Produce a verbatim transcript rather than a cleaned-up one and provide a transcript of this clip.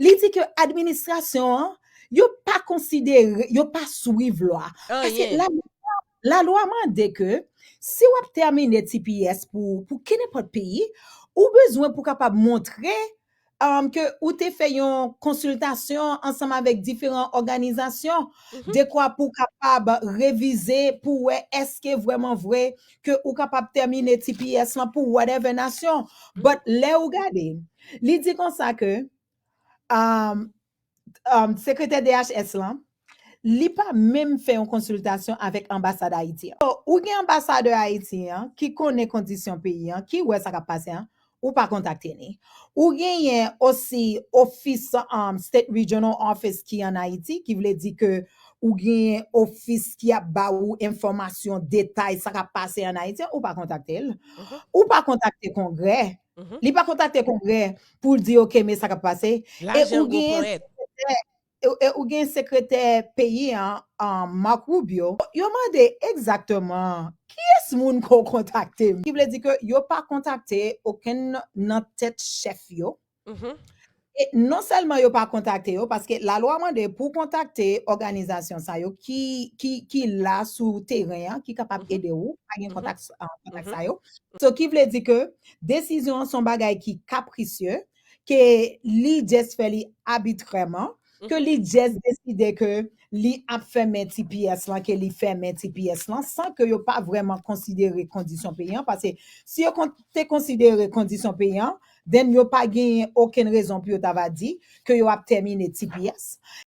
Li di ke administrasyon an, yo pa konsidere, yo pa swiv lwa. Paske la, lalwa mande ke si w ap tèmine T P S pou, pou kenenpòt peyi, ou bezwen pou kapab montre um, ke ou te fè yon konsiltasyon ansanm avèk diferan òganizasyon, dekwa pou kapab revize, pou wè èske vrèman vre ke ou kapab tèmine T P S lan pou whatever nasyon. But lè ou gade, li di konsa ke um, um, sekretè D H S lan, li pa menm fè yon konsiltasyon avèk anbasad Ayiti an. So, ou gen anbasadè Ayiti an ki konnen kondisyon peyi an, ki wè sa k ap pase an, ou pa kontakte ni. Ou genyen osi ofis um, State Regional Office ki an Ayiti, ki vle di ke ou genyen ofis ki ap ba ou enfòmasyon detay sa k ap pase an Ayiti an, ou pa kontakte l. Ou pa kontakte Kongrè. Li pa kontakte Kongrè pou l di, "Ok, men sa k ap pase." E ou genyen sekretè, e, e ou genyen sekretè peyi an, an, Mark Rubio. Yo mande egzakteman kiyès moun ke w kontakte. Ki vle di ke yo pa kontakte okenn nan tèt chèf yo. E non sèlman yo pa kontakte yo, paske lalwa mande pou kontakte òganizasyon sa yo ki, ki, ki la sou teren an, ki kapab ede ou, pa gen kontak, ah, kontak sa yo. So, ki vle di ke desizyon an se yon bagay ki kaprisye, ke li just fè li abitrèman, ke li just deside ke li ap fèmen T P S lan, ke li fèmen T P S lan, san ke yo pa vrèman konsidere kondisyon peyi an, paske si yo kon-, te konsidere kondisyon peyi an, then yo pa genyen okenn rezon pou yo ta va di ke yo ap tèmine T P S.